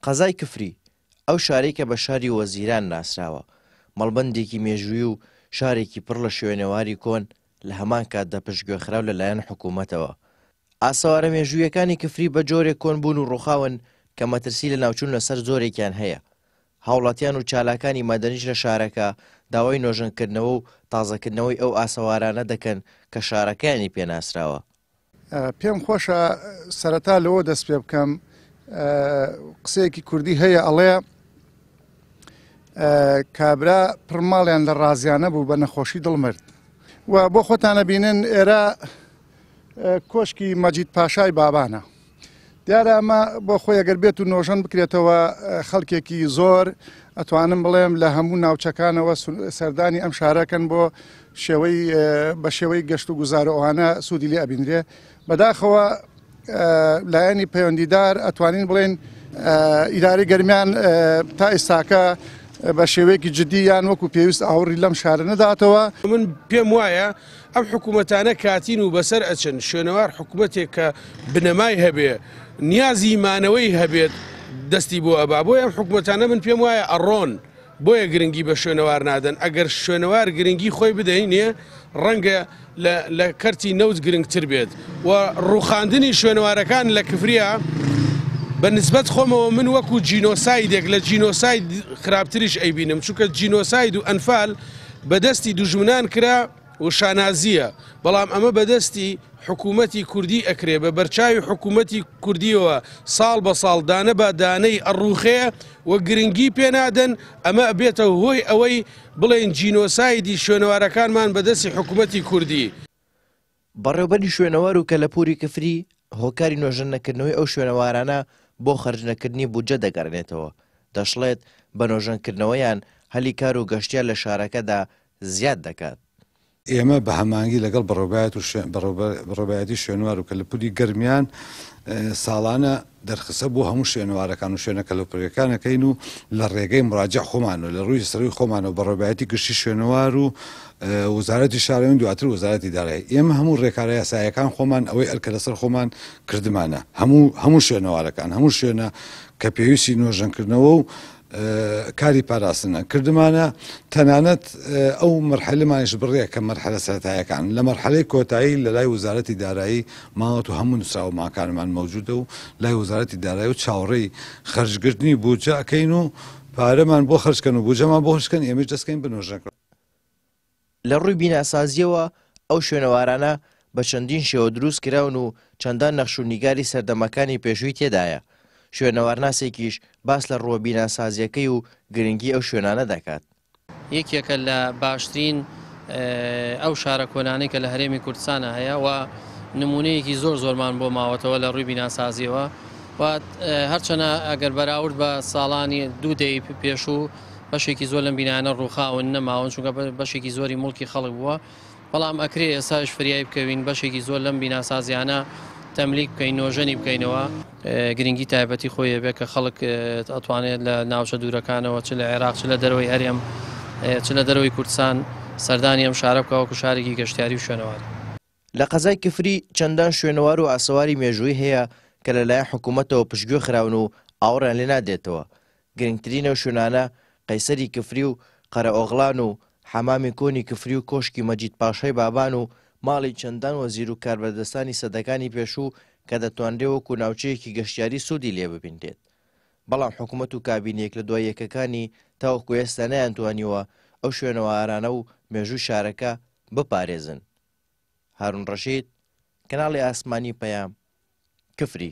قەزای کفری، ئەو شارەی کە بە شاری وەزیران ناسراوە، مەڵبەندێکی مێژووی و شارێکی پڕ لە شوێنەواری کۆن لە هەمان کاتدا پشتگوێخراو لەلایەن حکوومەتەوە. ئاسەوارە مێژوویەکانی کفری بە جۆرێک کۆن بوون و ڕووخاون کە مەترسی لەناوچوون لەسەر زۆرێکیان هەیە. هاوڵاتیان و چالاکانی مەدەنیش لە شارەکە داوای نۆژەنکردنەوە و تازەکردنەوەی ئەو ئاسەوارانە دەکەن کە شارەکەیانی پێ ناسراوە. پێم خۆشە سەرەتا لەوە دەست پێ بکەم قسەیەکی کوردی هەیە ئەڵێ کابرا پڕماڵیان لە ڕازیانە بوو بە نەخۆشی دڵ مرد و بۆ خۆتانە بینن ئێرە کۆشکی مەجید پاشای بابانە دیارە ئەمە بۆ خۆی ئەگەر بێت و نۆژەن بکرێتەوە خەڵکێکی زۆر ئەتوانم بڵێم لە هەموو ناوچەکانەوە سەردانی ئەم شارەکەن بۆ شێوەی بە شێوەی گەشت و گوزار و ئەوانە سوودی لێ ئەبینرێ بەداخەوە لایەنی پەیوەندیدار ئەتوانین بڵێن ئیداری گەرمیان تا ئێستاکە بە شێوەیەکی جددی یان وەکو پێویست ئاوڕی لەم شارە نەداتەوە. من پێم وایە ئەم حکوومەتانە کاتین و بەسەر ئەچن، شوێنەوار حکوومەتێک کە بنەمای هەبێ، نیازی مانەوەی هەبێت دەستی بۆ ئەبا، بۆیە ئەم حکوومەتانە من پێم وایە ئەڕۆن، بۆیە گرنگی بە شوێنەوار نادەن، ئەگەر شوێنەوار گرنگی خۆی بدەینێ ڕەنگە لە کەرتی نەوت گرنگتر بێت و ڕووخاندنی شوێنەوارەکان لە کفریا بە نسبەت خۆمەوە من وەکو جینۆسایدێک لە جینۆساید خراپتریش ئەیبینم، چونکە جینۆساید و ئەنفال بەدەستی دوژمنان کرا و شانازییە، بەڵام ئەمە بەدەستی حکوومەتی کوردی ئەکرێ، بە بەرچاوی حکوومەتی کوردییەوە ساڵ بە ساڵ دانە بە دانەی ئەڕووخێ و گرنگی پێ نادەن، ئەمە ئەبێتە هۆی ئەوەی بڵێین جینۆسایدی شوێنەوارەکانمان بەدەستی حکوومەتی کوردی. بەڕێوبەری شوێنەوار و کەلەپووری کفری هۆکاری نۆژەن نەکردنەوەی ئەو شوێنەوارانە بۆ خەرجنەکردنی بودجە دەگەڕێنێتەوە، دەشڵێت، بە نۆژەنکردنەوەیان هەلی کار و گەشتیار لە شارەکەدا زیاد دەکات. ئێمە بە هەمانگی لەگەڵ بەڕێوبەرایەتی شوێنوار و کەلەپوری گەرمیان ساڵانە دەرخستە بۆ هەموو شوێنەوارەکان و شوێنە کەلەپوریەکان ئەکەین و لە ڕێگەی مراجع خۆمان و لە ڕووی سەرووی خۆمانەوە بەڕێوبەرایەتی گشتی شوێنەوار و وەزارەتی شارەوانی دواتر وەزارەتی دارایی ئێمە هەموو ڕێکارە یاساییەکان خۆمان ئەوەی ئەرکە لەسەر خۆمان کردمانە هەموو هەموو شوێنەوارەکان هەموو شوێنە کە پێویستی نۆژەنکردنەوە و کاری پاراستنە کردمانە تەنانەت ئەو مەرحەلەمانیش بڕیە کە مەرحەلە سەرەتایەکان لە مەرحەلەی کۆتایی لە لای وەزارەتی دارایی ماوەت و هەموو نووسراوەماکانمان مەوجودە و لای وەزارەتی دارایی و چاوەڕێی خەرجگرتنی بودجە ئەکەین و پارەمان بۆ خەرجکەن و بودجەمان بۆ خەرجکەن ئێمەش دەستکەین بە نۆژەنکردن. لە ڕووی بیناسازییەوە ئەو شوێنەوارانە بە چەندین شێوە دروست کراون و چەندان نەخش و نیگاری سەردەمەکانی پێشووی تێدایە، شوێنەوارناسێکیش باس لە ڕووە بیناسازییەکەی و گرنگی ئەو شوێنانە دەکات. یەکێکە لە باشترین ئەو شارە کۆنانەی کە لە هەرێمی کوردستانە هەیە و نمونەیەکی زۆر زۆرمان بۆ ماوەتەوە لە ڕووی بیناسازیەوە و هەرچەنە ئەگەر بەراورد بە ساڵانی دوو دەی پێشوو بەشێکی زۆر لەم بینایانە ڕووخاون نەماون چونکە بەشێکی زۆری موڵکی خەڵک بووە بەڵام ئەکرێ ئێستاش فریای بکەوین بەشێکی زۆر لەم بیناسازیانە تەملیک بکەین نۆژەنی بکەینەوە. گرنگی تایبەتی خۆی هەبێت کە خەڵک ئەتوانێت لە ناوچە دوورەکانەوە چ لە عێراق چ لە دەرەوەی هەرێم چ لە دەرەوەی کوردستان سەردانی ئەم شارە بکە وەکو شارێکی گەشتیاری و شوێنەواری. لە قەزای کفری چەندان شوێنەوار و ئاسەواری مێژوویی هەیە کە لەلایەن حکوومەتەوە پشتگوێ خراون و ئاوڕیان لێ نادرێتەوە، گرنگترین ئەو شوێنانە قەیسەری کفری و قەرەئۆغڵان و حەمامی کۆنی کفری و کۆشکی مەجید پاشای بابان و ماڵی چەندان وەزیر و کاربەدەستانی سەدەکانی پێشوو کە دەتوانرێ وەکو ناوچەیەکی گەشتیاری سوودی لێ ببینرێت. بەڵام حکومەت و کابینە یەک لە دوای یەکەکانی تاوەکو ئێستا نەیانتوانیوە ئەو شوێنەوارانە و مێژووی شارەکە بپارێزن. هارون ڕەشید، کەناڵی ئاسمانی پەیام، کفری.